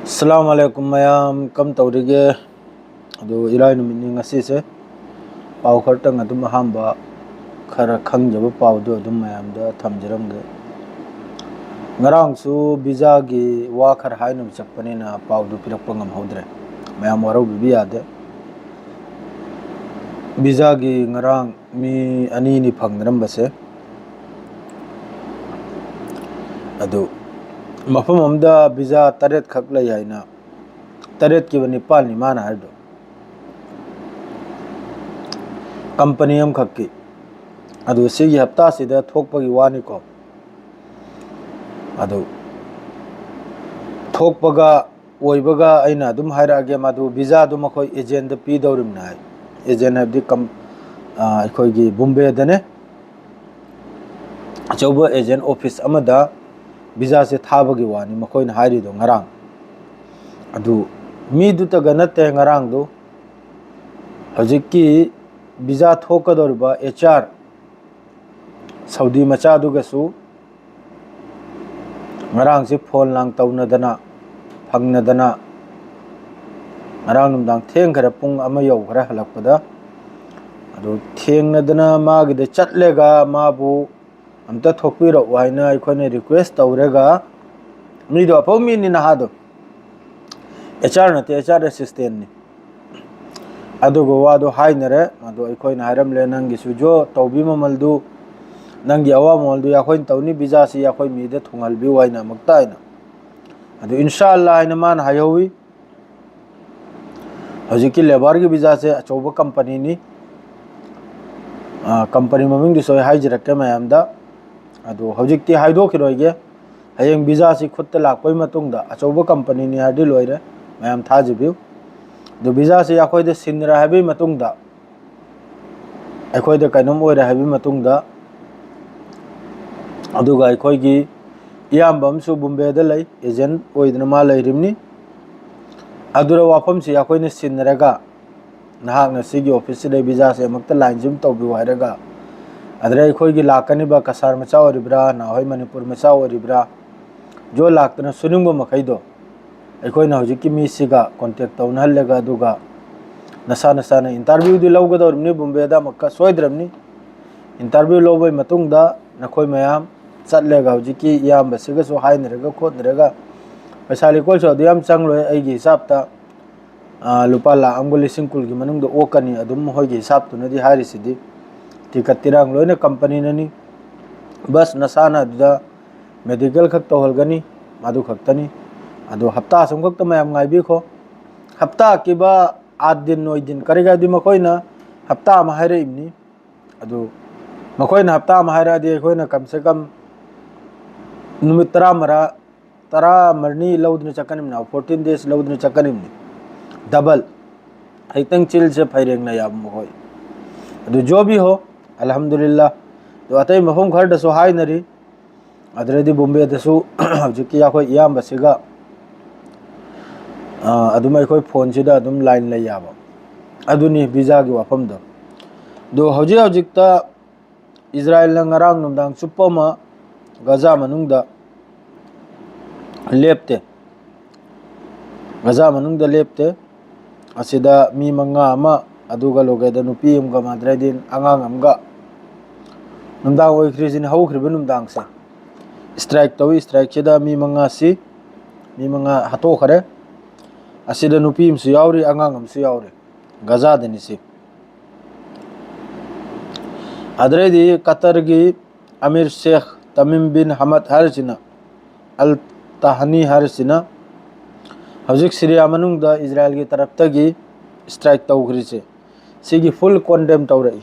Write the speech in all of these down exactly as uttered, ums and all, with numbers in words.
ꯑꯁꯂꯥꯃꯨ ꯑꯂꯥꯏꯀꯨꯝ ꯃꯌꯥꯝ, ꯀꯝ ꯇꯧꯔꯤꯒꯦ? ꯑꯗꯨ ꯏꯔꯥꯏ ꯅꯨꯃꯤꯠꯅꯤ ꯉꯁꯤꯁꯦ꯫ ꯄꯥꯎ ꯈꯔꯇꯪ ꯑꯗꯨꯝ ꯑꯍꯥꯟꯕ ꯈꯔ ꯈꯪꯖꯕ ꯄꯥꯎꯗꯨ ꯑꯗꯨꯝ ꯃꯌꯥꯝꯗ ꯊꯝꯖꯔꯝꯒꯦ꯫ ꯉꯔꯥꯡꯁꯨ ꯚꯤꯖꯥꯒꯤ ꯋꯥ ꯈꯔ ꯍꯥꯏꯅꯕ ꯆꯠꯄꯅꯤꯅ ꯄꯥꯎꯗꯨ ꯄꯤꯔꯛꯄ ꯉꯝꯍꯧꯗ꯭ꯔꯦ꯫ ꯃꯌꯥꯝ ꯋꯥꯔꯧꯕꯤꯕ ꯌꯥꯗꯦ꯫ ꯚꯤꯖꯥꯒꯤ ꯉꯔꯥꯡ ꯃꯤ ꯑꯅꯤꯅꯤ ꯐꯪꯅꯔꯝꯕꯁꯦ꯫ ꯑꯗꯨ ꯃꯐꯝ ꯑꯃꯗ ꯚꯤꯖꯥ ꯇꯔꯦꯠꯈꯛ ꯂꯩ ꯍꯥꯏꯅ, ꯇꯔꯦꯠꯀꯤ ꯅꯤꯄꯥꯜꯅꯤ ꯃꯥꯅ ꯍꯥꯏꯕꯗꯣ, ꯀꯝꯄꯅꯤ ꯑꯃꯈꯛꯀꯤ꯫ ꯑꯗꯨ ꯁꯤꯒꯤ ꯍꯞꯇꯥꯁꯤꯗ ꯊꯣꯛꯄꯒꯤ ꯋꯥꯅꯤꯀꯣ꯫ ꯑꯗꯨ ꯊꯣꯛꯄꯒ ꯑꯣꯏꯕꯒ ꯑꯩꯅ ꯑꯗꯨꯝ ꯍꯥꯏꯔꯛꯑꯒꯦ, ꯃꯗꯨ ꯚꯤꯖꯥꯗꯨ ꯃꯈꯣꯏ ꯑꯦꯖꯦꯟꯗ ꯄꯤꯗꯧꯔꯤꯕꯅꯤ ꯍꯥꯏ꯫ ꯑꯦꯖꯦꯟ ꯍꯥꯏꯕꯗꯤ ꯀꯝ-, ꯑ, ꯑꯩꯈꯣꯏꯒꯤ ꯕꯣꯝꯕꯦꯗꯅꯦ, ꯑꯆꯧꯕ ꯑꯦꯖꯦꯟ ꯑꯣꯐꯤꯁ ꯑꯃꯗ ꯚꯤꯖꯥꯁꯦ ꯊꯥꯕꯒꯤ ꯋꯥꯅꯤ ꯃꯈꯣꯏꯅ ꯍꯥꯏꯔꯤꯗꯣ ꯉꯔꯥꯡ꯫ ꯑꯗꯨ ꯃꯤꯗꯨꯇꯒ ꯅꯠꯇꯦ ꯉꯔꯥꯡꯗꯨ, ꯍꯧꯖꯤꯛꯀꯤ ꯚꯤꯖꯥ ꯊꯣꯛꯀꯗꯧꯔꯤꯕ ꯑꯦꯆ ꯑꯥꯔ ꯁꯥꯎꯗꯤ ꯃꯆꯥꯗꯨꯒꯁꯨ ꯉꯔꯥꯡꯁꯤ ꯐꯣꯟ ꯂꯥꯡ ꯇꯧꯅꯗꯅ, ꯐꯪꯅꯗꯅ, ꯉꯔꯥꯡ ꯅꯨꯡꯗꯥꯡ ꯊꯦꯡꯈꯔꯦ, ꯄꯨꯡ ꯑꯃ ꯌꯧꯈꯔꯦ ꯍꯜꯂꯛꯄꯗ꯫ ꯑꯗꯨ ꯊꯦꯡꯅꯗꯅ ꯃꯥꯒꯤꯗ ꯆꯠꯂꯒ ꯃꯥꯕꯨ ꯑꯝꯇ ꯊꯣꯛꯄꯤꯔꯛꯎ ꯍꯥꯏꯅ ꯑꯩꯈꯣꯏꯅ ꯔꯤꯀ꯭ꯋꯦꯁ ꯇꯧꯔꯒ, ꯃꯤꯗꯣ ꯑꯐꯕ ꯃꯤꯅꯤ, ꯅꯍꯥꯗꯣ, ꯑꯦꯆ ꯑꯥꯔ ꯅꯠꯇꯦ, ꯑꯦꯆ ꯑꯥꯔ ꯑꯦꯁꯤꯁꯇꯦꯟꯅꯤ꯫ ꯑꯗꯨꯒ ꯋꯥꯗꯣ ꯍꯥꯏꯅꯔꯦ꯫ ꯑꯗꯣ ꯑꯩꯈꯣꯏꯅ ꯍꯥꯏꯔꯝꯂꯦ, "ꯅꯪꯒꯤꯁꯨ ꯖꯣ ꯇꯧꯕꯤ ꯃꯃꯜꯗꯨ, ꯅꯪꯒꯤ ꯑꯋꯥ ꯃꯃꯜꯗꯨ ꯑꯩꯈꯣꯏꯅ ꯇꯧꯅꯤ, ꯚꯤꯖꯥꯁꯤ ꯑꯩꯈꯣꯏ ꯃꯤꯗ ꯊꯨꯡꯍꯜꯕꯤꯌꯨ" ꯍꯥꯏꯅ ꯑꯃꯨꯛꯇ ꯍꯥꯏꯅ꯫ ꯑꯗꯨ ꯏꯟꯁꯥ ꯑꯜꯂꯥ ꯍꯥꯏꯅ ꯃꯥꯅ ꯍꯥꯏꯍꯧꯋꯤ꯫ ꯍꯧꯖꯤꯛꯀꯤ ꯂꯦꯕꯔꯒꯤ ꯚꯤꯖꯥꯁꯦ ꯑꯆꯧꯕ ꯀꯝꯄꯅꯤꯅꯤ꯫ ꯑ, ꯀꯝꯄꯅꯤ ꯃꯃꯤꯡꯗꯨꯁꯨ ꯑꯩ ꯍꯥꯏꯖꯔꯛꯀꯦ ꯃꯌꯥꯝꯗ꯫ ꯑꯗꯨ ꯍꯧꯖꯤꯛꯇꯤ ꯍꯥꯏꯗꯣꯛꯈꯤꯔꯣꯏꯒꯦ꯫ ꯍꯌꯦꯡ ꯚꯤꯖꯥꯁꯤ ꯈꯨꯠꯇ ꯂꯥꯛꯄꯒꯤ ꯃꯇꯨꯡꯗ, ꯑꯆꯧꯕ ꯀꯝꯄꯅꯤꯅꯤ ꯍꯥꯏꯔꯗꯤ ꯂꯣꯏꯔꯦ, ꯃꯌꯥꯝ ꯊꯥꯖꯕꯤꯌꯨ꯫ ꯑꯗꯨ ꯚꯤꯖꯥꯁꯤ ꯑꯩꯈꯣꯏꯗ ꯁꯤꯟꯅꯔꯦ ꯍꯥꯏꯕꯒꯤ ꯃꯇꯨꯡꯗ, ꯑꯩꯈꯣꯏꯗ ꯀꯩꯅꯣꯝ ꯑꯣꯏꯔꯦ ꯍꯥꯏꯕꯒꯤ ꯃꯇꯨꯡꯗ, ꯑꯗꯨꯒ ꯑꯩꯈꯣꯏꯒꯤ ꯏꯌꯥꯝꯕ ꯑꯃꯁꯨ ꯕꯣꯝꯕꯦꯗ ꯂꯩ, ꯑꯦꯖꯦꯟ ꯑꯣꯏꯗꯅ ꯃꯥ ꯂꯩꯔꯤꯕꯅꯤ꯫ ꯑꯗꯨꯗ ꯋꯥꯐꯝꯁꯤ ꯑꯩꯈꯣꯏꯅ ꯁꯤꯟꯅꯔꯒ, "ꯅꯍꯥꯛꯅ ꯁꯤꯒꯤ ꯑꯣꯐꯤꯁꯁꯤꯗ ꯚꯤꯖꯥꯁꯦ ꯑꯃꯨꯛꯇ ꯂꯥꯏꯟꯁꯤꯡ ꯇꯧꯕꯤꯌꯨ" ꯍꯥꯏꯔꯒ, ꯑꯗꯨꯗ ꯑꯩꯈꯣꯏꯒꯤ ꯂꯥꯛꯀꯅꯤꯕ ꯀꯁꯥꯔ ꯃꯆꯥ ꯑꯣꯏꯔꯤꯕ꯭ꯔꯥ, ꯅꯍꯥꯟꯋꯥꯏ ꯃꯅꯤꯄꯨꯔ ꯃꯆꯥ ꯑꯣꯏꯔꯤꯕ꯭ꯔꯥ, ꯖꯣ ꯂꯥꯛꯇꯅ ꯁꯨꯅꯤꯡꯕ ꯃꯈꯩꯗꯣ, ꯑꯩꯈꯣꯏꯅ ꯍꯧꯖꯤꯛꯀꯤ ꯃꯤꯁꯤꯒ ꯀꯣꯟꯇꯦꯛ ꯇꯧꯅꯍꯜꯂꯒ, ꯑꯗꯨꯒ ꯅꯁꯥ ꯅꯁꯥꯅ ꯏꯟꯇꯔꯚ꯭ꯌꯨꯗꯤ ꯂꯧꯒꯗꯧꯔꯤꯕꯅꯤ ꯕꯣꯝꯕꯦꯗ ꯑꯃꯨꯛꯀ ꯁꯣꯏꯗ꯭ꯔꯕꯅꯤ꯫ ꯏꯟꯇꯔꯚ꯭ꯌꯨ ꯂꯧꯕꯒꯤ ꯃꯇꯨꯡꯗ ꯅꯈꯣꯏ ꯃꯌꯥꯝ ꯆꯠꯂꯒ ꯍꯧꯖꯤꯛꯀꯤ ꯏꯌꯥꯝꯕꯁꯤꯒꯁꯨ ꯍꯥꯏꯅꯔꯒ ꯈꯣꯠꯅꯔꯒ, ꯄꯩꯁꯥ ꯂꯤꯀꯣꯜꯁꯨ ꯑꯗꯨ ꯌꯥꯝ ꯆꯪꯂꯣꯏ꯫ ꯑꯩꯒꯤ ꯍꯤꯁꯥꯞꯇ, ꯑ, ꯂꯨꯄꯥ ꯂꯥꯈ ꯑꯃꯒ ꯂꯤꯁꯤꯡ ꯀꯨꯟꯒꯤ ꯃꯅꯨꯡꯗ ꯑꯣꯛꯀꯅꯤ꯫ ꯑꯗꯨꯝ ꯃꯈꯣꯏꯒꯤ ꯍꯤꯁꯥꯞꯇꯨꯅꯗꯤ ꯍꯥꯏꯔꯤꯁꯤꯗꯤ ꯇꯤꯀꯠ ꯇꯤꯔꯥꯡ ꯂꯣꯏꯅ ꯀꯝꯄꯅꯤꯅꯅꯤ꯫ ꯕꯁ ꯅꯁꯥꯅ ꯑꯗꯨꯗ ꯃꯦꯗꯤꯀꯦꯜ ꯈꯛ ꯇꯧꯍꯜꯒꯅꯤ, ꯃꯗꯨ ꯈꯛꯇꯅꯤ꯫ ꯑꯗꯣ ꯍꯞꯇꯥ ꯑꯁꯨꯝ ꯈꯛꯇ ꯃꯌꯥꯝ ꯉꯥꯏꯕꯤꯈꯣ꯫ ꯍꯞꯇꯥ ꯀꯤꯕ ꯑꯥꯠ ꯗꯤꯟ ꯅꯣꯏ ꯗꯤꯟ ꯀꯔꯤ ꯀꯔꯤꯗꯤ ꯃꯈꯣꯏꯅ ꯍꯞꯇꯥ ꯑꯃ ꯍꯥꯏꯔꯛꯏꯕꯅꯤ꯫ ꯑꯗꯨ ꯃꯈꯣꯏꯅ ꯍꯞꯇꯥ ꯑꯃ ꯍꯥꯏꯔꯛꯑꯗꯤ ꯑꯩꯈꯣꯏꯅ ꯀꯝ ꯁꯦ ꯀꯝ ꯅꯨꯃꯤꯠ ꯇꯔꯥꯃꯔꯥ, ꯇꯔꯥꯃꯔꯤ ꯂꯧꯗꯨꯅ ꯆꯠꯀꯅꯤꯕꯅ, ꯐꯣꯔꯇꯤꯟ ꯗꯦꯖ ꯂꯧꯗꯨꯅ ꯆꯠꯀꯅꯤꯕꯅꯤ꯫ ꯗꯕꯜ꯫ ꯍꯦꯛꯇꯪ ꯆꯤꯜꯁꯦ ꯐꯩꯔꯦꯡꯅ ꯌꯥꯕ ꯃꯈꯣꯏ꯫ ꯑꯗꯨ ꯖꯣꯕꯤ ꯍꯣ, ꯑꯜꯍꯝꯗꯨꯂꯤꯜꯂꯥ꯫ ꯑꯗꯨ ꯑꯇꯩ ꯃꯐꯝ ꯈꯔꯗꯁꯨ ꯍꯥꯏꯅꯔꯤ꯫ ꯑꯗꯨꯗꯩꯗꯤ ꯕꯣꯝꯕꯦꯗꯁꯨ ꯍꯧꯖꯤꯛꯀꯤ ꯑꯩꯈꯣꯏ ꯏꯌꯥꯝꯕꯁꯤꯒ, ꯑ, ꯑꯗꯨꯝ ꯑꯩꯈꯣꯏ ꯐꯣꯟꯁꯤꯗ ꯑꯗꯨꯝ ꯂꯥꯏꯟ ꯂꯩ ꯌꯥꯕ꯫ ꯑꯗꯨꯅꯤ ꯚꯤꯖꯥꯒꯤ ꯋꯥꯐꯝꯗꯣ꯫ ꯑꯗꯣ ꯍꯧꯖꯤꯛ ꯍꯧꯖꯤꯛꯇ ꯏꯖꯔꯥꯌꯦꯜꯅ ꯉꯔꯥꯡ ꯅꯨꯡꯗꯥꯡ ꯆꯨꯞꯄ ꯑꯃ ꯒꯖꯥ ꯃꯅꯨꯡꯗ ꯂꯦꯞꯇꯦ꯫ ꯒꯖꯥ ꯃꯅꯨꯡꯗ ꯂꯦꯞꯇꯦ꯫ ꯑꯁꯤꯗ ꯃꯤ ꯃꯉꯥ ꯑꯃ, ꯑꯗꯨꯒ ꯂꯣꯀꯦꯜꯗ ꯅꯨꯄꯤ ꯑꯃꯒ ꯃꯥꯗ꯭ꯔꯦꯗꯤꯟ ꯑꯉꯥꯡ ꯑꯃꯒ, ꯅꯨꯡꯗꯥꯡ ꯑꯣꯏꯈ꯭ꯔꯤꯁꯤꯅ, ꯍꯧꯈ꯭ꯔꯤꯕ ꯅꯨꯡꯗꯥꯡꯁꯦ ꯏꯁꯇ꯭ꯔꯥꯏꯛ ꯇꯧꯏ꯫ ꯏꯁꯇ꯭ꯔꯥꯏꯛꯁꯤꯗ ꯃꯤ ꯃꯉꯥꯁꯤ, ꯃꯤ ꯃꯉꯥ ꯍꯥꯠꯇꯣꯛꯈꯔꯦ꯫ ꯑꯁꯤꯗ ꯅꯨꯄꯤ ꯑꯃꯁꯨ ꯌꯥꯎꯔꯤ, ꯑꯉꯥꯡ ꯑꯃꯁꯨ ꯌꯥꯎꯔꯤ꯫ ꯒꯖꯥꯗꯅꯤ ꯁꯤ꯫ ꯑꯗꯨꯗꯩꯗꯤ ꯀꯇꯔꯒꯤ ꯑꯃꯤꯔ ꯁꯦꯈ ꯇꯃꯤꯝ ꯕꯤꯟ ꯍꯃꯗ ꯍꯥꯏꯔꯤꯁꯤꯅ, ꯑꯜ ꯇꯍꯅꯤ ꯍꯥꯏꯔꯤꯁꯤꯅ, ꯍꯧꯖꯤꯛ ꯁꯤꯔꯤꯌꯥ ꯃꯅꯨꯡꯗ ꯏꯖꯔꯥꯌꯦꯜꯒꯤ ꯇꯔꯞꯇꯒꯤ ꯏꯁꯇ꯭ꯔꯥꯏꯛ ꯇꯧꯈ꯭ꯔꯤꯁꯦ, ꯁꯤꯒꯤ ꯐꯨꯜ ꯀꯣꯟꯗꯦꯝ ꯇꯧꯔꯛꯏ꯫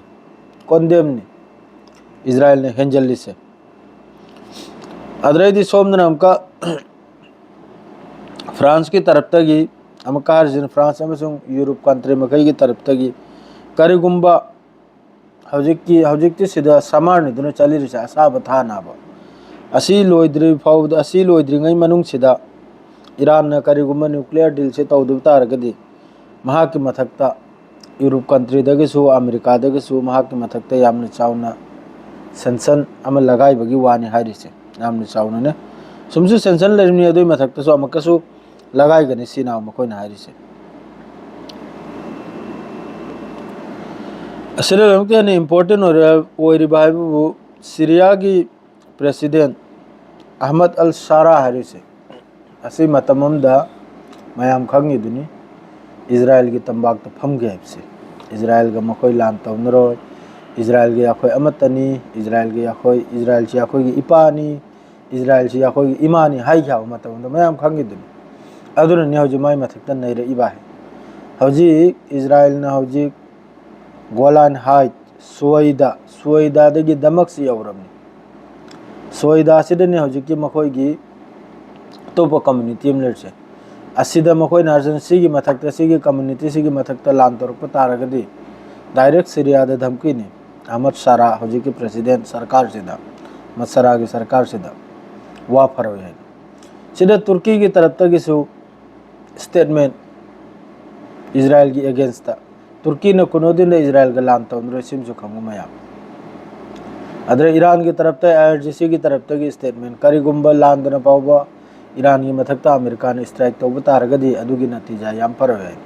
ꯀꯣꯟꯗꯦꯝꯅꯤ ꯏꯖꯔꯥꯌꯦꯜꯅ ꯍꯦꯟꯖꯜꯂꯤꯁꯦ꯫ ꯑꯗꯨꯗꯩꯗꯤ ꯁꯣꯝꯗꯅ ꯑꯃꯨꯛꯀ ꯐ꯭ꯔꯥꯟꯁꯀꯤ ꯇꯔꯞꯇꯒꯤ ꯑꯃꯨꯛꯀ ꯍꯥꯏꯔꯤꯁꯤꯅ, ꯐ꯭ꯔꯥꯟꯁ ꯑꯃꯁꯨꯡ ꯌꯨꯔꯣꯞ ꯀꯟꯇ꯭ꯔꯤ ꯃꯈꯩꯒꯤ ꯇꯔꯞꯇꯒꯤ ꯀꯔꯤꯒꯨꯝꯕ ꯍꯧꯖꯤꯛꯀꯤ, ꯍꯧꯖꯤꯛꯇꯤ ꯁꯤꯗ ꯁꯝꯃꯔꯅꯤꯗꯨꯅ ꯆꯠꯂꯤꯔꯤꯁꯦ, ꯑꯁꯥꯕ ꯊꯥꯅꯕ꯫ ꯑꯁꯤ ꯂꯣꯏꯗ꯭ꯔꯤ ꯐꯥꯎꯕꯗ, ꯑꯁꯤ ꯂꯣꯏꯗ꯭ꯔꯤꯉꯩ ꯃꯅꯨꯡꯁꯤꯗ ꯏꯔꯥꯟꯅ ꯀꯔꯤꯒꯨꯝꯕ ꯅ꯭ꯌꯨꯀ꯭ꯂꯤꯌꯔ ꯗꯤꯜꯁꯦ ꯇꯧꯗꯕ ꯇꯥꯔꯒꯗꯤ, ꯃꯍꯥꯛꯀꯤ ꯃꯊꯛꯇ ꯌꯨꯔꯣꯞ ꯀꯟꯇ꯭ꯔꯤꯗꯒꯤꯁꯨ, ꯑꯃꯦꯔꯤꯀꯥꯗꯒꯤꯁꯨ ꯃꯍꯥꯛꯀꯤ ꯃꯊꯛꯇ ꯌꯥꯝꯅ ꯆꯥꯎꯅ ꯁꯦꯟꯁꯟ ꯑꯃ ꯂꯒꯥꯏꯕꯒꯤ ꯋꯥꯅꯤ ꯍꯥꯏꯔꯤꯁꯦ꯫ ꯌꯥꯝꯅ ꯆꯥꯎꯅꯅꯦ꯫ ꯁꯨꯝꯁꯨ ꯁꯦꯟꯁꯟ ꯂꯩꯔꯤꯕꯅꯤ, ꯑꯗꯨꯒꯤ ꯃꯊꯛꯇꯁꯨ ꯑꯃꯨꯛꯀꯁꯨ ꯂꯒꯥꯏꯒꯅꯤ ꯁꯤꯅ ꯃꯈꯣꯏꯅ ꯍꯥꯏꯔꯤꯁꯦ꯫ ꯑꯁꯤꯗ ꯑꯃꯨꯛꯀ ꯍꯦꯟꯅ ꯏꯝꯄꯣꯔꯇꯦꯟ ꯑꯣꯏꯔ-, ꯑꯣꯏꯔꯤꯕ ꯍꯥꯏꯕꯕꯨ ꯁꯤꯔꯤꯌꯥꯒꯤ ꯄ꯭ꯔꯦꯁꯤꯗꯦꯟ ꯑꯍꯃꯗ ꯑꯜ ꯁꯥꯔꯥ ꯍꯥꯏꯔꯤꯁꯦ꯫ ꯑꯁꯤ ꯃꯇꯝ ꯑꯃꯗ ꯃꯌꯥꯝ ꯈꯪꯉꯤꯗꯨꯅꯤ, ꯏꯖꯔꯥꯏꯜꯒꯤ ꯇꯝꯄꯥꯛꯇ ꯐꯝꯒꯦ ꯍꯥꯏꯕꯁꯦ꯫ ꯏꯖꯔꯥꯏꯜꯒ ꯃꯈꯣꯏ ꯂꯥꯟ ꯇꯧꯅꯔꯣꯏ, ꯏꯖꯔꯥꯏꯜꯒꯤ ꯑꯩꯈꯣꯏ ꯑꯃꯠꯇꯅꯤ, ꯏꯖꯔꯥꯏꯜꯒꯤ ꯑꯩꯈꯣꯏ, ꯏꯖꯔꯥꯏꯜꯁꯤ ꯑꯩꯈꯣꯏꯒꯤ ꯏꯄꯥꯅꯤ, ꯏꯖꯔꯥꯏꯜꯁꯤ ꯑꯩꯈꯣꯏꯒꯤ ꯏꯃꯥꯅꯤ ꯍꯥꯏꯈꯤ ꯍꯥꯏꯕ ꯃꯇꯝꯗ ꯃꯌꯥꯝ ꯈꯪꯈꯤꯗꯨꯅꯤ꯫ ꯑꯗꯨꯅꯅꯤ ꯍꯧꯖꯤꯛ ꯃꯥꯏ ꯃꯊꯛꯇ ꯅꯩꯔꯛꯏꯕ ꯍꯥꯏ꯫ ꯍꯧꯖꯤꯛ ꯏꯖꯔꯥꯏꯜꯅ ꯍꯧꯖꯤꯛ ꯒꯣꯂꯥꯟ ꯍꯥꯏꯠ, ꯁꯨꯋꯩꯗ, ꯁꯨꯋꯩꯗꯥꯗꯒꯤ ꯗꯃꯛꯁꯤ ꯌꯧꯔꯕꯅꯤ꯫ ꯁꯨꯋꯩꯗꯥꯁꯤꯗꯅꯤ ꯍꯧꯖꯤꯛꯀꯤ ꯃꯈꯣꯏꯒꯤ ꯑꯇꯣꯞꯄ ꯀꯝꯃꯨꯅꯤꯇꯤ ꯑꯃ ꯂꯩꯔꯤꯁꯦ꯫ ꯑꯁꯤꯗ ꯃꯈꯣꯏꯅ ꯍꯥꯏꯔꯤꯁꯤꯅ ꯁꯤꯒꯤ ꯃꯊꯛꯇ, ꯁꯤꯒꯤ ꯀꯝꯃꯨꯅꯤꯇꯤꯁꯤꯒꯤ ꯃꯊꯛꯇ ꯂꯥꯟ ꯇꯧꯔꯛꯄ ꯇꯥꯔꯒꯗꯤ ꯗꯥꯏꯔꯦꯛ ꯁꯤꯔꯤꯌꯥꯗ ꯙꯝꯀꯤꯅꯤ꯫ ꯑꯍꯃꯗ ꯁꯥꯔꯥ ꯍꯧꯖꯤꯛꯀꯤ ꯄ꯭ꯔꯦꯁꯤꯗꯦꯟ ꯁꯔꯀꯥꯔꯁꯤꯗ, ꯑꯍꯃꯗ ꯁꯥꯔꯥꯒꯤ ꯁꯔꯀꯥꯔꯁꯤꯗ ꯋꯥ ꯐꯔꯣꯏ ꯍꯥꯏꯅ꯫ ꯁꯤꯗ ꯇꯨꯔꯀꯤꯒꯤ ꯇꯔꯞꯇꯒꯤꯁꯨ ꯁ꯭ꯇꯦꯠꯃꯦꯟ ꯏꯖꯔꯥꯏꯜꯒꯤ ꯑꯦꯒꯦꯟꯁꯇ꯫ ꯇꯨꯔꯀꯤꯅ ꯀꯨꯅꯣꯗꯤꯟꯗ ꯏꯖꯔꯥꯏꯜꯒ ꯂꯥꯟ ꯇꯧꯅꯔꯣꯏ, ꯁꯤꯃꯁꯨ ꯈꯪꯕ ꯃꯌꯥꯝ꯫ ꯑꯗꯨꯅ ꯏꯔꯥꯟꯒꯤ ꯇꯔꯞꯇ, ꯑꯥꯏ ꯑꯥꯔ ꯖꯤ ꯁꯤꯒꯤ ꯇꯔꯞꯇꯒꯤ ꯁ꯭ꯇꯦꯠꯃꯦꯟ, ꯀꯔꯤꯒꯨꯝꯕ ꯂꯥꯟꯗꯅ ꯐꯥꯎꯕ ꯏꯔꯥꯟꯒꯤ ꯃꯊꯛꯇ ꯑꯃꯦꯔꯤꯀꯥꯅ ꯏꯁꯇ꯭ꯔꯥꯏꯛ ꯇꯧꯕ ꯇꯥꯔꯒꯗꯤ ꯑꯗꯨꯒꯤ ꯅꯇꯤꯖꯥ ꯌꯥꯝ ꯐꯔꯣꯏ ꯍꯥꯏ꯫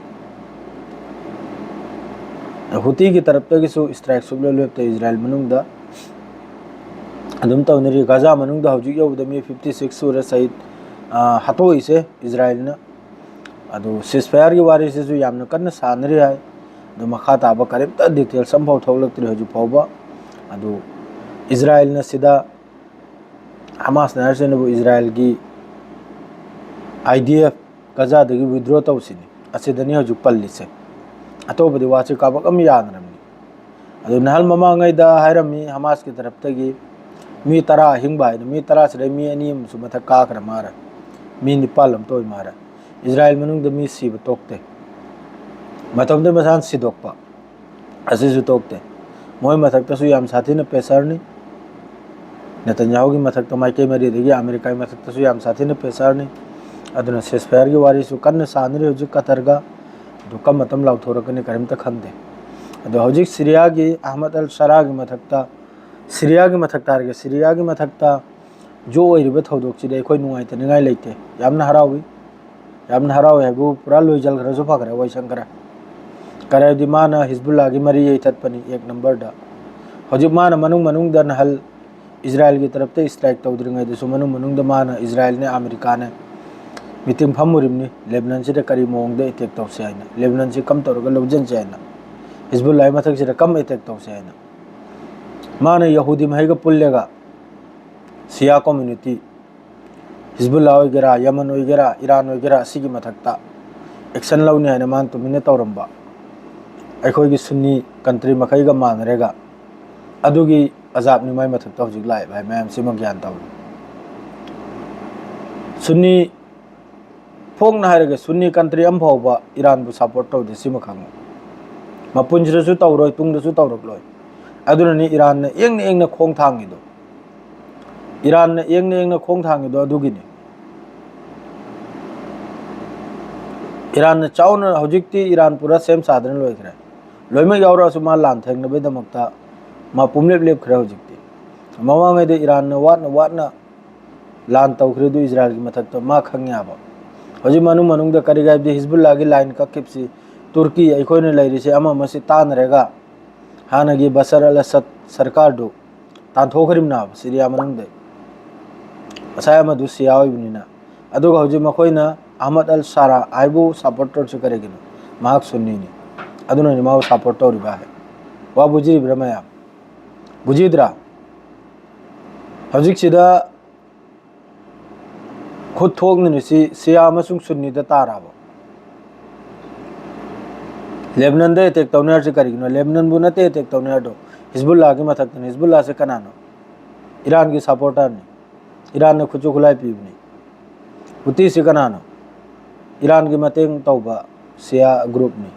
ꯍꯨꯇꯤꯒꯤ ꯇꯔꯞꯇꯒꯤꯁꯨ ꯏꯁꯇ꯭ꯔꯥꯏꯛ ꯁꯨꯛꯂꯦꯞ ꯂꯦꯞꯇꯦ ꯏꯖꯔꯥꯏꯜ ꯃꯅꯨꯡꯗ꯫ ꯑꯗꯨꯝ ꯇꯧꯅꯔꯤ꯫ ꯒꯥꯖꯥ ꯃꯅꯨꯡꯗ ꯍꯧꯖꯤꯛ ꯌꯧꯕꯗ ꯃꯤ ꯐꯤꯐꯇꯤ ꯁꯤꯛꯁ ꯁꯨꯔꯦ ꯁꯍꯤꯗ, ꯑ, ꯍꯥꯠꯇꯣꯛꯏꯁꯦ ꯏꯖꯔꯥꯏꯜꯅ꯫ ꯑꯗꯨ ceasefire-ꯒꯤ ꯋꯥꯔꯤꯁꯤꯁꯨ ꯌꯥꯝꯅ ꯀꯟꯅ ꯁꯥꯟꯅꯔꯤ ꯍꯥꯏ꯫ ꯑꯗꯨ ꯃꯈꯥ ꯇꯥꯕ ꯀꯔꯤꯝꯇ details ꯑꯃꯐꯥꯎ ꯊꯣꯛꯂꯛꯇ꯭ꯔꯤ ꯍꯧꯖꯤꯛ ꯐꯥꯎꯕ꯫ ꯑꯗꯨ ꯏꯖꯔꯥꯏꯜꯅ ꯁꯤꯗ, ꯍꯃꯥꯁꯅ ꯍꯥꯏꯔꯤꯁꯤꯅꯕꯨ ꯏꯖꯔꯥꯏꯜꯒꯤ I D F ꯒꯖꯥꯗꯒꯤ withdraw ꯇꯧꯁꯤꯅꯤ꯫ ꯑꯁꯤꯗꯅꯤ ꯍꯧꯖꯤꯛ ꯄꯜꯂꯤꯁꯦ꯫ ꯑꯇꯣꯞꯄꯗꯤ ꯋꯥꯁꯦ ꯀꯥꯕꯛ ꯑꯃ ꯌꯥꯗ꯭ꯔꯕꯅꯤ꯫ ꯑꯗꯨ ꯅꯍꯥꯟ ꯃꯃꯥꯡꯉꯩꯗ ꯍꯥꯏꯔꯝꯃꯤ ꯍꯃꯥꯁꯀꯤ ꯇꯔꯞꯇꯒꯤ ꯃꯤ ꯇꯔꯥ ꯑꯍꯤꯡꯕ ꯍꯥꯏꯅ, ꯃꯤ ꯇꯔꯥꯁꯤꯗ ꯃꯤ ꯑꯅꯤ ꯑꯃꯁꯨ ꯃꯊꯛ ꯀꯥꯈ꯭ꯔ ꯃꯥꯜꯂꯦ, ꯃꯤ ꯅꯤꯄꯥꯜ ꯑꯃ ꯇꯣꯏ ꯃꯥꯜꯂꯦ꯫ ꯏꯖꯔꯥꯏꯜ ꯃꯅꯨꯡꯗ ꯃꯤ ꯁꯤꯕ ꯇꯣꯛꯇꯦ, ꯃꯇꯝꯗꯨ ꯃꯁꯥꯅ ꯁꯤꯗꯣꯛꯄ꯫ ꯑꯁꯤꯁꯨ ꯇꯣꯛꯇꯦ꯫ ꯃꯣꯏ ꯃꯊꯛꯇꯁꯨ ꯌꯥꯝ ꯁꯥꯊꯤꯅ pressure-ꯅꯤ꯫ ꯅꯦꯇꯟꯌꯥꯍꯨꯒꯤ ꯃꯊꯛꯇ, ꯃꯥꯏꯀꯩ ꯃꯔꯤꯗꯒꯤ ꯑꯃꯦꯔꯤꯀꯥꯒꯤ ꯃꯊꯛꯇꯁꯨ ꯌꯥꯝ ꯁꯥꯊꯤꯅ pressure-ꯅꯤ꯫ ꯑꯗꯨꯅ ceasefire-ꯒꯤ ꯋꯥꯔꯤꯁꯨ ꯀꯟꯅ ꯁꯥꯟꯅꯔꯤ ꯍꯧꯖꯤꯛ ꯀꯇꯔꯒ꯫ ꯑꯗꯨ ꯀꯔꯝꯕ ꯃꯇꯝ ꯂꯥꯎꯊꯣꯔꯛꯀꯅꯤ ꯀꯔꯤꯝꯇ ꯈꯪꯗꯦ꯫ ꯑꯗꯣ ꯍꯧꯖꯤꯛ ꯁꯤꯔꯤꯌꯥꯒꯤ ꯑꯍꯃꯗ ꯑꯜ ꯁꯥꯔꯥꯒꯤ ꯃꯊꯛꯇ, ꯁꯤꯔꯤꯌꯥꯒꯤ ꯃꯊꯛꯇ ꯍꯥꯏꯔꯒꯦ, ꯁꯤꯔꯤꯌꯥꯒꯤ ꯃꯊꯛꯇ ꯖꯣ ꯑꯣꯏꯔꯤꯕ ꯊꯧꯗꯣꯛꯁꯤꯗ ꯑꯩꯈꯣꯏ ꯅꯨꯡꯉꯥꯏꯇꯅꯤꯡꯉꯥꯏ ꯂꯩꯇꯦ, ꯌꯥꯝꯅ ꯍꯔꯥꯎꯏ꯫ ꯌꯥꯝꯅ ꯍꯔꯥꯎꯋꯦ ꯍꯥꯏꯕꯨ ꯄꯨꯔꯥ ꯂꯣꯏꯖꯜꯈ꯭ꯔꯁꯨ ꯐꯈ꯭ꯔꯦ, ꯋꯥꯏꯁꯪꯈ꯭ꯔꯦ꯫ ꯀꯔꯤ ꯍꯥꯏꯕꯗꯤ ꯃꯥꯅ ꯍꯤꯖꯕꯨꯜꯂꯥꯒꯤ ꯃꯔꯤ ꯌꯩꯊꯠꯄꯅꯤ ꯑꯦꯛ ꯅꯝꯕꯔꯗ꯫ ꯍꯧꯖꯤꯛ ꯃꯥꯅ ꯃꯅꯨꯡ ꯃꯅꯨꯡꯗ ꯅꯍꯜ ꯏꯖꯔꯥꯏꯜꯒꯤ ꯇꯔꯞꯇ ꯏꯁꯇ꯭ꯔꯥꯏꯛ ꯇꯧꯗ꯭ꯔꯤꯉꯩꯗꯁꯨ ꯃꯅꯨꯡ ꯃꯅꯨꯡꯗ ꯃꯥꯅ ꯏꯖꯔꯥꯏꯜꯅꯦ ꯑꯃꯦꯔꯤꯀꯥꯅꯦ ꯃꯤꯇꯤꯡ ꯐꯝꯃꯨꯔꯤꯕꯅꯤ, ꯂꯦꯕꯅꯟꯁꯤꯗ ꯀꯔꯤ ꯃꯑꯣꯡꯗ ꯑꯦꯇꯦꯛ ꯇꯧꯁꯦ ꯍꯥꯏꯅ, ꯂꯦꯕꯅꯟꯁꯤ ꯀꯝ ꯇꯧꯔꯒ ꯂꯧꯁꯤꯟꯁꯦ ꯍꯥꯏꯅ, ꯍꯤꯖꯕꯨꯜꯂꯥꯒꯤ ꯃꯊꯛꯁꯤꯗ ꯀꯝ ꯑꯦꯇꯦꯛ ꯇꯧꯁꯦ ꯍꯥꯏꯅ꯫ ꯃꯥꯅ ꯌꯍꯨꯗꯤ ꯃꯍꯩꯒ ꯄꯨꯜꯂꯒ ꯁꯤꯌꯥ ꯀꯝꯃ꯭ꯌꯨꯅꯤꯇꯤ, ꯍꯤꯖꯕꯨꯜꯂꯥ ꯑꯣꯏꯒꯦꯔꯥ, ꯌꯃꯟ ꯑꯣꯏꯒꯦꯔꯥ, ꯏꯔꯥꯟ ꯑꯣꯏꯒꯦꯔꯥ, ꯑꯁꯤꯒꯤ ꯃꯊꯛꯇ ꯑꯦꯛꯁꯟ ꯂꯧꯅꯤ ꯍꯥꯏꯅ ꯃꯥꯅ ꯇꯨꯃꯤꯟꯅ ꯇꯧꯔꯝꯕ, ꯑꯩꯈꯣꯏꯒꯤ ꯁꯨꯟꯅꯤ ꯀꯟꯇ꯭ꯔꯤ ꯃꯈꯩꯒ ꯃꯥꯟꯅꯔꯒ, ꯑꯗꯨꯒꯤ ꯑꯖꯥꯕꯅꯤ ꯃꯥꯏ ꯃꯊꯛꯇ ꯍꯧꯖꯤꯛ ꯂꯥꯛꯏꯕ ꯍꯥꯏ ꯃꯌꯥꯝꯁꯤꯃ ꯒ꯭ꯌꯥꯟ ꯇꯧꯔꯤ꯫ ꯁꯨꯟꯅꯤ, ꯐꯣꯡꯅ ꯍꯥꯏꯔꯒ ꯁꯨꯟꯅꯤ ꯀꯟꯇ꯭ꯔꯤ ꯑꯃ ꯐꯥꯎꯕ ꯏꯔꯥꯟꯕꯨ ꯁꯞꯄꯣꯔꯠ ꯇꯧꯗꯦ, ꯁꯤꯃ ꯈꯪꯉꯨ꯫ ꯃꯄꯨꯟꯁꯤꯗꯁꯨ ꯇꯧꯔꯣꯏ, ꯇꯨꯡꯗꯁꯨ ꯇꯧꯔꯛꯂꯣꯏ꯫ ꯑꯗꯨꯅꯅꯤ ꯏꯔꯥꯟꯅ ꯌꯦꯡꯅ ꯌꯦꯡꯅ ꯈꯣꯡ ꯊꯥꯡꯉꯤꯗꯣ꯫ ꯏꯔꯥꯟꯅ ꯌꯦꯡꯅ ꯌꯦꯡꯅ ꯈꯣꯡ ꯊꯥꯡꯉꯤꯗꯣ ꯑꯗꯨꯒꯤꯅꯤ꯫ ꯏꯔꯥꯟꯅ ꯆꯥꯎꯅ, ꯍꯧꯖꯤꯛꯇꯤ ꯏꯔꯥꯟ ꯄꯨꯔꯥ ꯁꯦꯝ ꯁꯥꯗꯅ ꯂꯣꯏꯈ꯭ꯔꯦ꯫ ꯂꯣꯏꯅꯃꯛ ꯌꯥꯎꯔꯛꯑꯁꯨ ꯃꯥ ꯂꯥꯟ ꯊꯦꯡꯅꯕꯒꯤꯗꯃꯛꯇ ꯃꯥ ꯄꯨꯝꯂꯦꯞ ꯂꯦꯞꯈ꯭ꯔꯦ ꯍꯧꯖꯤꯛꯇꯤ꯫ ꯃꯃꯥꯡꯉꯩꯗ ꯏꯔꯥꯟꯅ ꯋꯥꯠꯅ ꯋꯥꯠꯅ ꯂꯥꯟ ꯇꯧꯈ꯭ꯔꯦ ꯑꯗꯨ ꯏꯖꯔꯥꯏꯜꯒꯤ ꯃꯊꯛꯇ, ꯃꯥ ꯈꯪ ꯌꯥꯕ꯫ ꯍꯧꯖꯤꯛ ꯃꯅꯨꯡ ꯃꯅꯨꯡꯗ ꯀꯔꯤꯒꯤ ꯍꯥꯏꯕꯗꯤ ꯍꯤꯖꯕꯨꯜꯂꯥꯒꯤ ꯂꯥꯏꯟ ꯀꯛꯈꯤꯕꯁꯤ, ꯇꯨꯔꯀꯤ ꯑꯩꯈꯣꯏꯅ ꯂꯩꯔꯤꯁꯦ ꯑꯃ ꯑꯃꯁꯤ ꯇꯥꯟꯅꯔꯒ ꯍꯥꯟꯅꯒꯤ ꯕꯁꯔ ꯑꯜ ꯑꯁꯗ ꯁꯔꯀꯥꯔꯗꯨ ꯇꯥꯟꯊꯣꯛꯈ꯭ꯔꯤꯕꯅꯦꯕ ꯁꯤꯔꯤꯌꯥ ꯃꯅꯨꯡꯗ꯫ ꯉꯁꯥꯏ ꯑꯃꯗꯨ ꯁꯤꯌꯥ ꯑꯣꯏꯕꯅꯤꯅ꯫ ꯑꯗꯨꯒ ꯍꯧꯖꯤꯛ ꯃꯈꯣꯏꯅ ꯑꯍꯃꯗ ꯑꯜ ꯁꯥꯔꯥ ꯍꯥꯏꯕꯨ ꯁꯞꯄꯣꯔꯠ ꯇꯧꯔꯤꯁꯤ ꯀꯔꯤꯒꯤꯅꯣ? ꯃꯍꯥꯛ ꯁꯨꯟꯅꯤꯅꯤ꯫ ꯑꯗꯨꯅꯅꯤ ꯃꯥꯕꯨ ꯁꯞꯄꯣꯔꯠ ꯇꯧꯔꯤꯕ ꯍꯥꯏ꯫ ꯋꯥ ꯕꯨꯖꯤꯔꯤꯕ꯭ꯔꯥ ꯃꯌꯥꯝ? ꯕꯨꯖꯤꯗ꯭ꯔꯥ? ꯍꯧꯖꯤꯛꯁꯤꯗ ꯈꯨꯠ ꯊꯣꯛꯅꯔꯤꯁꯤ ꯁꯤꯌꯥ ꯑꯃꯁꯨꯡ ꯁꯨꯟꯅꯤꯗ ꯇꯥꯔꯕ? ꯂꯦꯕꯅꯟꯗ ꯑꯦꯇꯦꯛ ꯇꯧꯅꯔꯤꯁꯤ ꯀꯔꯤꯒꯤꯅꯣ? ꯂꯦꯕꯅꯟꯕꯨ ꯅꯠꯇꯦ ꯑꯦꯇꯦꯛ ꯇꯧꯅꯔꯤꯗꯣ, ꯍꯤꯖꯕꯨꯜꯂꯥꯒꯤ ꯃꯊꯛꯇꯅꯤ꯫ ꯍꯤꯖꯕꯨꯜꯂꯥꯁꯦ ꯀꯅꯥꯅꯣ? ꯏꯔꯥꯟꯒꯤ ꯁꯞꯄꯣꯔꯇꯔꯅꯤ꯫ ꯏꯔꯥꯟꯅ ꯈꯨꯠꯁꯨ ꯈꯨꯠꯂꯥꯏ ꯄꯤꯕꯅꯤ꯫ ꯍꯨꯇꯤꯁꯤ ꯀꯅꯥꯅꯣ? ꯏꯔꯥꯟꯒꯤ ꯃꯇꯦꯡ ꯇꯧꯕ ꯁꯤꯌꯥ ꯒ꯭ꯔꯨꯞꯅꯤ꯫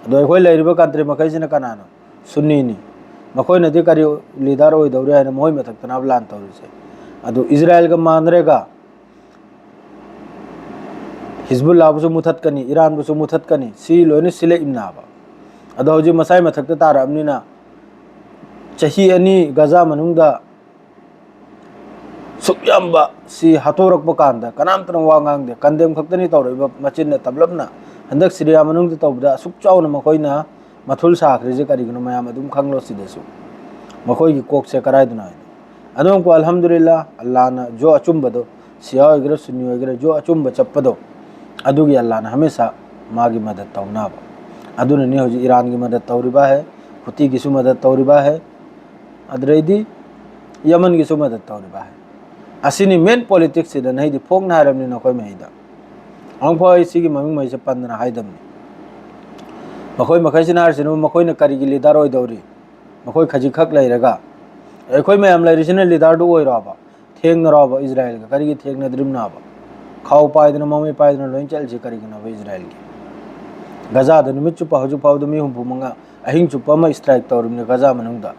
ꯑꯗꯣ ꯑꯩꯈꯣꯏ ꯂꯩꯔꯤꯕ ꯀꯟꯇ꯭ꯔꯤ ꯃꯈꯩꯁꯤꯅ ꯀꯅꯥꯅꯣ? ꯁꯨꯟꯅꯤꯅꯤ꯫ ꯃꯈꯣꯏꯅꯗꯤ ꯀꯔꯤ ꯂꯤꯗꯔ ꯑꯣꯏꯗꯧꯔꯤ ꯍꯥꯏꯅ ꯃꯈꯣꯏ ꯃꯊꯛꯇꯅꯕ ꯂꯥꯟ ꯇꯧꯔꯤꯁꯦ꯫ ꯑꯗꯨ ꯏꯖꯔꯥꯏꯜꯒ ꯃꯥꯟꯅꯔꯒ ꯍꯤꯖꯕꯨꯜꯂꯥꯕꯨꯁꯨ ꯃꯨꯊꯠꯀꯅꯤ, ꯏꯔꯥꯟꯕꯨꯁꯨ ꯃꯨꯊꯠꯀꯅꯤ, ꯁꯤ ꯂꯣꯏꯅ ꯁꯤꯜꯂꯛꯏꯕꯅꯦꯕ꯫ ꯑꯗꯣ ꯍꯧꯖꯤꯛ ꯃꯁꯥꯏ ꯃꯊꯛꯇ ꯇꯥꯔꯛꯑꯕꯅꯤꯅ ꯆꯍꯤ ꯑꯅꯤ ꯒꯖꯥ ꯃꯅꯨꯡꯗ ꯑꯁꯨꯛ ꯌꯥꯝꯕ ꯁꯤ ꯍꯥꯠꯇꯣꯔꯛꯄ ꯀꯥꯟꯗ ꯀꯅꯥꯝꯇꯅ ꯋꯥ ꯉꯥꯡꯗꯦ, ꯀꯟꯗꯦꯝ ꯈꯛꯇꯅꯤ ꯇꯧꯔꯛꯏꯕ꯫ ꯃꯆꯤꯟꯅ ꯇꯞꯂꯞꯅ ꯍꯟꯗꯛ ꯁꯤꯔꯤꯌꯥ ꯃꯅꯨꯡꯗ ꯇꯧꯕꯗ ꯑꯁꯨꯛ ꯆꯥꯎꯅ ꯃꯈꯣꯏꯅ ꯃꯊꯨꯜ ꯁꯥꯈ꯭ꯔꯤꯁꯦ ꯀꯔꯤꯒꯤꯅꯣ ꯃꯌꯥꯝ ꯑꯗꯨꯝ ꯈꯪꯂꯣ꯫ ꯁꯤꯗꯁꯨ ꯃꯈꯣꯏꯒꯤ ꯀꯣꯛꯁꯦ ꯀꯔꯥꯏꯗꯅꯣ ꯍꯥꯏꯗꯣ꯫ ꯑꯗꯨꯝꯀꯣ ꯑꯜꯍꯝꯗꯨꯂꯤꯜꯂꯥ, ꯑꯜꯂꯥꯅ ꯖꯣ ꯑꯆꯨꯝꯕꯗꯣ, ꯁꯤꯌꯥ ꯑꯣꯏꯒꯦꯔꯥ ꯁꯨꯟꯅꯤ ꯑꯣꯏꯒꯦꯔꯥ, ꯖꯣ ꯑꯆꯨꯝꯕ ꯆꯠꯄꯗꯣ ꯑꯗꯨꯒꯤ ꯑꯜꯂꯥꯅ ꯍꯃꯦꯁꯥ ꯃꯥꯒꯤ ꯃꯗꯠ ꯇꯧꯅꯕ꯫ ꯑꯗꯨꯅꯅꯤ ꯍꯧꯖꯤꯛ ꯏꯔꯥꯟꯒꯤ ꯃꯗꯠ ꯇꯧꯔꯤꯕ ꯍꯦ, ꯍꯨꯇꯤꯒꯤꯁꯨ ꯃꯗꯠ ꯇꯧꯔꯤꯕ ꯍꯦ, ꯑꯗꯨꯗꯩꯗꯤ ꯌꯃꯟꯒꯤꯁꯨ ꯃꯗꯠ ꯇꯧꯔꯤꯕ ꯍꯦ꯫ ꯑꯁꯤꯅꯤ ꯃꯦꯟ ꯄꯣꯂꯤꯇꯤꯛꯁꯁꯤꯗ ꯅꯍꯩꯗꯤ ꯐꯣꯡꯅ ꯍꯥꯏꯔꯕꯅꯤ ꯅꯈꯣꯏ ꯃꯍꯩꯗ꯫ ꯑꯃꯨꯛꯐꯥꯎ ꯑꯩ ꯁꯤꯒꯤ ꯃꯃꯤꯡ ꯃꯍꯩꯁꯦ ꯄꯟꯗꯅ ꯍꯥꯏꯗꯕꯅꯤ꯫ ꯃꯈꯣꯏ ꯃꯈꯩꯁꯤꯅ ꯍꯥꯏꯔꯤꯁꯤꯅ ꯃꯈꯣꯏꯅ ꯀꯔꯤꯒꯤ ꯂꯤꯗꯔ ꯑꯣꯏꯗꯧꯔꯤ? ꯃꯈꯣꯏ ꯈꯖꯤꯛꯈꯛ ꯂꯩꯔꯒ ꯑꯩꯈꯣꯏ ꯃꯌꯥꯝ ꯂꯩꯔꯤꯁꯤꯅ ꯂꯤꯗꯔꯗꯨ ꯑꯣꯏꯔꯣꯕ? ꯊꯦꯡꯅꯔꯣꯕ ꯏꯖꯔꯥꯏꯜꯒ? ꯀꯔꯤꯒꯤ ꯊꯦꯡꯅꯗ꯭ꯔꯤꯕꯅꯣꯕ? ꯈꯥꯎ ꯄꯥꯏꯗꯅ ꯃꯃꯩ ꯄꯥꯏꯗꯅ ꯂꯣꯏ ꯆꯠꯂꯤꯁꯤ ꯀꯔꯤꯒꯤꯅꯣꯕ ꯏꯖꯔꯥꯏꯜꯒꯤ? ꯒꯖꯥꯗ ꯅꯨꯃꯤꯠ ꯆꯨꯞꯄ ꯍꯧꯖꯤꯛ ꯐꯥꯎꯗ ꯃꯤ ꯍꯨꯝꯐꯨ ꯃꯉꯥ ꯑꯍꯤꯡ ꯆꯨꯞꯄ ꯑꯃ ꯏꯁꯇ꯭ꯔꯥꯏꯛ ꯇꯧꯔꯤꯕꯅꯤ ꯒꯖꯥ ꯃꯅꯨꯡꯗ꯫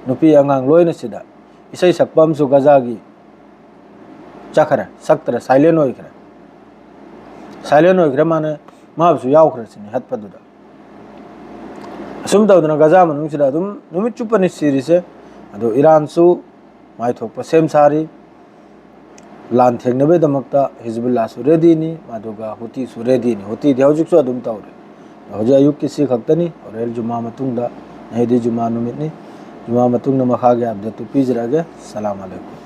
ꯅꯨꯄꯤ ꯑꯉꯥꯡ ꯂꯣꯏꯅ ꯁꯤꯗ꯫ ꯏꯁꯩ ꯁꯛꯄ ꯑꯃꯁꯨ ꯒꯖꯥꯒꯤ ꯆꯠꯈ꯭ꯔꯦ, ꯁꯛꯇ꯭ꯔꯦ, ꯁꯥꯏꯂꯦꯟ ꯑꯣꯏꯈ꯭ꯔꯦ꯫ ꯁꯥꯏꯂꯦꯟ ꯑꯣꯏꯈ꯭ꯔꯦ, ꯃꯥꯅ ꯃꯥꯕꯨꯁꯨ ꯌꯥꯎꯈ꯭ꯔꯦ ꯁꯤꯅꯤ ꯍꯠꯄꯗꯨꯗ꯫ ꯑꯁꯨꯝ ꯇꯧꯗꯅ ꯒꯖꯥ ꯃꯅꯨꯡꯁꯤꯗ ꯑꯗꯨꯝ ꯅꯨꯃꯤꯠ ꯆꯨꯞꯄꯅꯤ ꯁꯤꯔꯤꯁꯦ꯫ ꯑꯗꯣ ꯏꯔꯥꯟꯁꯨ ꯃꯥꯏꯊꯣꯛꯄ ꯁꯦꯝ ꯁꯥꯔꯤ꯫ ꯂꯥꯟ ꯊꯦꯡꯅꯕꯒꯤꯗꯃꯛꯇ ꯍꯤꯖꯕꯨꯜꯂꯥꯁꯨ ꯔꯦꯗꯤꯅꯤ, ꯑꯗꯨꯒ ꯍꯨꯇꯤꯁꯨ ꯔꯦꯗꯤꯅꯤ꯫ ꯍꯨꯇꯤꯗꯤ ꯍꯧꯖꯤꯛꯁꯨ ꯑꯗꯨꯝ ꯇꯧꯔꯤ꯫ ꯍꯧꯖꯤꯛ ꯑꯌꯨꯛꯀꯤ ꯁꯤ ꯈꯛꯇꯅꯤ꯫ ꯍꯣꯔꯦꯟ ꯖꯨꯃꯥ ꯃꯇꯨꯡꯗ, ꯉꯁꯤꯗꯤ ꯖꯨꯃꯥ ꯅꯨꯃꯤꯠꯅꯤ꯫ ꯖꯨꯃꯥ ꯃꯇꯨꯡꯗ ꯃꯈꯥꯒꯤ ꯑꯞꯗꯦꯠꯇꯨ ꯄꯤꯖꯔꯛꯑꯒꯦ꯫ ꯁꯂꯥꯝ ꯑꯂꯩꯀꯨꯝ꯫